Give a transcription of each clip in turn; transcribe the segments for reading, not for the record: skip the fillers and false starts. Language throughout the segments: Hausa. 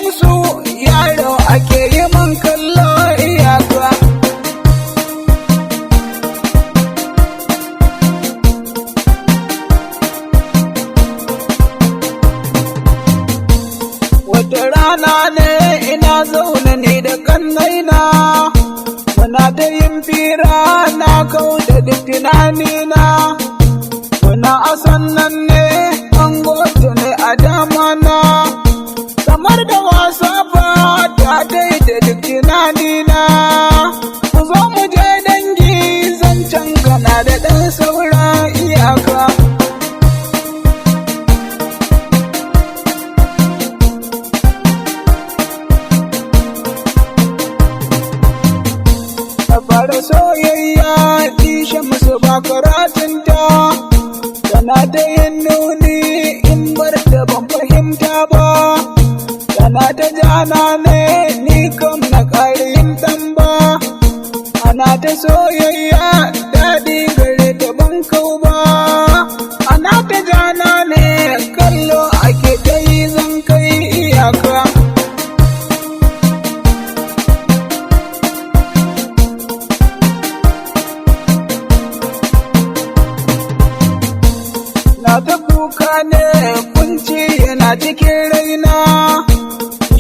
Shamsu yaro ake yi mun kallo iyaka. Wata rana ne ina zaune ne da kannaina, muna ta yin fira na kau da duk tunanina. Muna a sannan ne an ne a damana, kamar da wasa ba ta daida duk tunanina. Ku zo mu je dangi zancen gana da ɗan saura iyaka. Ta fara soyayya dishe musu ba karatunta, tana ta yin nuni in bar ta ban fahimta ba, tana ta jana ne ni kam na ƙara yin ɗan ba, ana ta soyayya daɗi gare ta ban kau ba, ana ta jana ne kallo ake ta yi zan kai iyaka. Na ta kuka ne kunci yana cikin raina,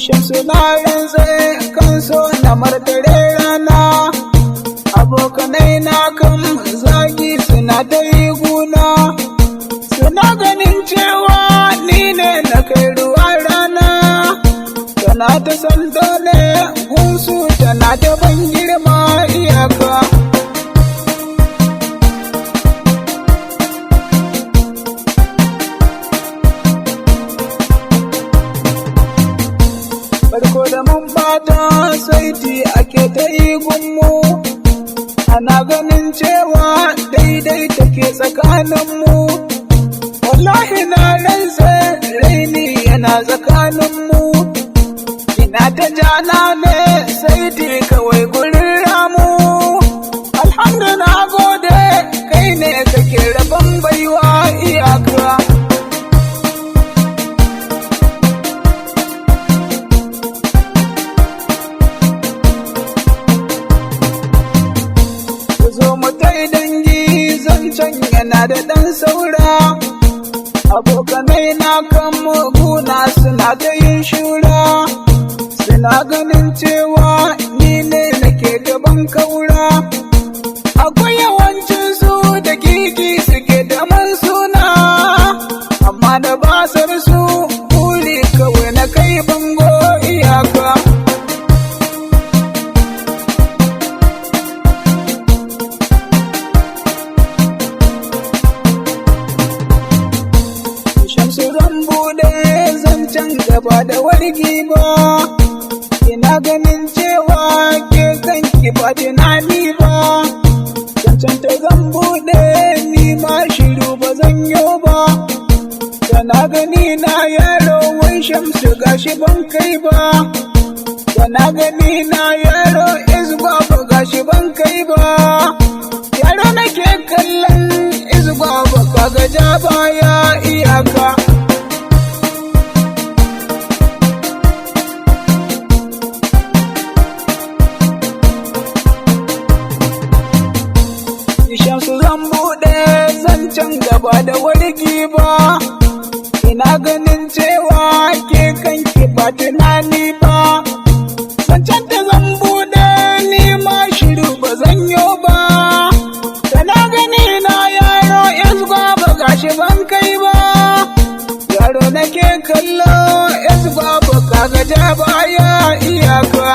Shamsu na rantse kan so na martare rana, abokanai na kan zagi suna ta yi guna, suna ganin cewa ni ne na kai ruwa rana, tana ta san dole gunsu tana ta ban girma iyaka. Farko da mun bata saiti ake ta yi gunmu, ana ganin cewa daidai take tsakaninmu. Wallahi na rantse raini yana tsakaninmu, ina ta jana ne saiti kawai gurin ramu. Alhamdu na gode kai ne kake rabon baiwa iyaka. Ku zo mu tai dangi zancen yana da ɗan saura. Abokanai na kan muguna suna ta yin shura, suna ganin cewa ni ne nake gaban kaura. Akwai yawancin su da kiki suke da man suna, amma da basar su buri kawai na kai bango iyaka. Shamsu zan bude zancen gaba da wargi ba, ina ganin cewa ke kanki ba tunani ba, zancen ta zan bude ni ma shiru ba zan yo ba, tana gani na yaro wai Shamsu gashi ban kai ba, tana gani na yaro izba ba gashi ban kai ba, yaro nake kallon izba ba kaga ja baya iyaka. Shamsu zan buɗe zancen gaba da wargi ba, ina ganin cewa ke kanki ba tunani ba, zancen ta zan buɗe ni ma shiru ba zan yo ba, tana gani na yaro izgwa ba gashi ban kai ba, yaro nake kallo izgwa ba kaga ja baya iyaka.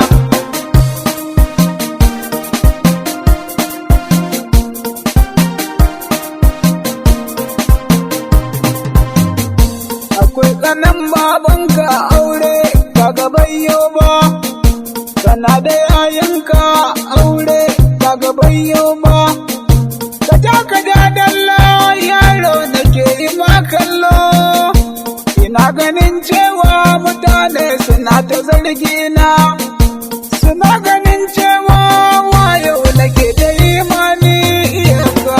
Akwai kanan babanka aure kaga bayyo ba, kana da yayanka aure kaga bayyo ba, ka taka da dalla yaro nake yi ma kallo, ina ganin cewa mutane suna ta zargina, suna ganin cewa wayo nake ta imani iyaka.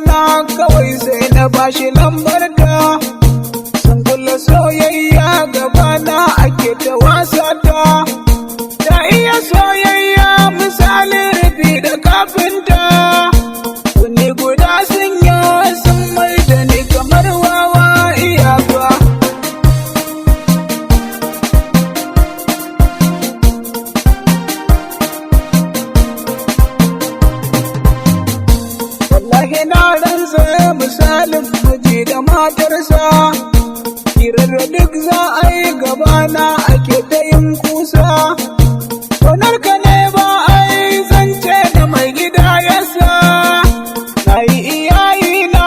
na kawai sai na bashi lambar ta. Sun kula soyayya gabana ake ta wasa ta. Ta iya soyayya misalin rufi da kafinta. Wani guda sun yi sun mai da ni kamar wawa iyaka. Wallahi na rantsa misalin miji da matarsa. Hirar duk za a yi gabana ake ta yin kusa. Kaunar ka ne ba a yi zance da mai gida yasa. Na yi iyayi na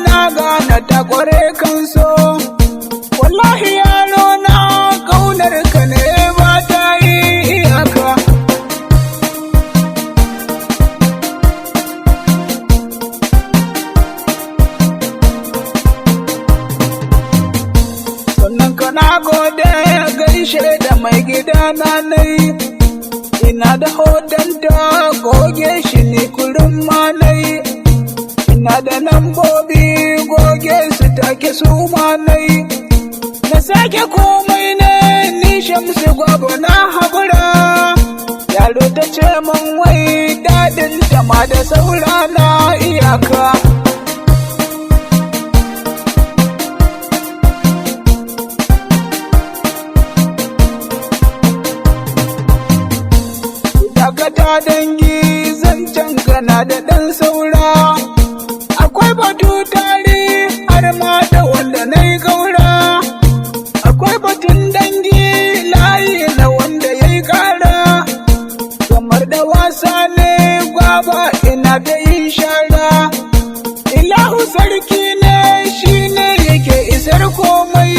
na gane ta kware kanso. Wallahi yaro na kaunar ka ne ba ta yi iyaka. Sannan ka na gode gaishe da mai gida na nai. Ina da hotonta goge shi ne kurin ma nai. Ina da lambobi goge su take su ma nai. Na sake komai ne ni Shamsu Gwabo na haƙura. Yaro ta ce min wai daɗin ta ma da saura na iyaka. Dakata dangi zancen gana da ɗan saura. Akwai batu tare har ma da wanda na yi gaura. Akwai batun dangi layi na wanda ya yi ƙara. Kamar da wasa ne gwaba ina da yin shara. Ilahu sarki ne shi ne yake isar komai.